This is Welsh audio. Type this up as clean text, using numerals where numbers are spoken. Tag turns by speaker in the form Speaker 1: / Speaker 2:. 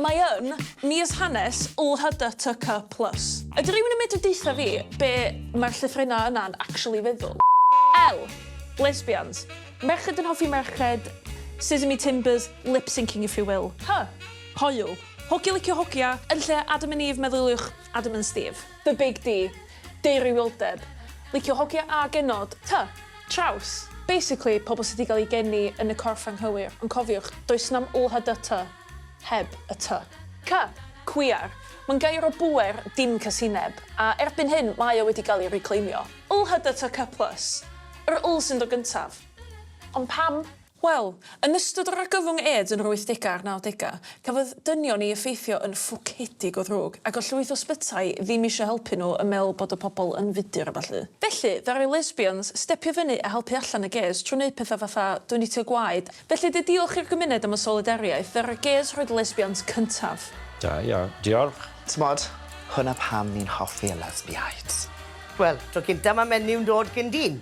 Speaker 1: mae yn mis hanes LHDTC plus. Ydy rhywun yn medru deutha fi be mae'r llythrennau yna'n actually feddwl? L. Lesbians. Merched yn hoffi merched, sesame timbers, lip syncing if you will. H. Hoyw. Hogia licio hogia, yn lle Adam and Eve meddyliwch Adam and Steve. The big D. Deurywioldeb. Licio hogia a genod. T. Traws. Basically, pobl sydd 'di gael eu geni yn y corff anghywir, ond cofiwch, does 'na'm LHDT heb y T. C. Cwiar. Mae'n gair o bŵer, dim casineb, a erbyn hyn mae o wedi gael ei reclaimio. LHDTC plus. Yr L sy'n dod gyntaf. Ond pam? Wel, yn ystod yr argyfwng AIDS yn yr wythdegau a'r nawdegau, cafodd dynion eu effeithio yn ffwcedig o ddrwg, ac oedd llwyth o sbytai ddim eisiau helpu nhw yn meddwl bod y pobl yn fudur a ballu. Felly, ddaru lesbians stepio fyny a helpu allan y gês trwy wneud pethau fatha donatio gwaed. Felly, de diolch i'r gymuned am y solidariaeth, ddaru'r gês rhoid lesbians cyntaf.
Speaker 2: Da iawn. Diolch.
Speaker 3: T'mod, hwnna pam ni'n hoffi y lesbiaid.
Speaker 4: Wel, tro cynta ma' menyw'n dod cyn dyn.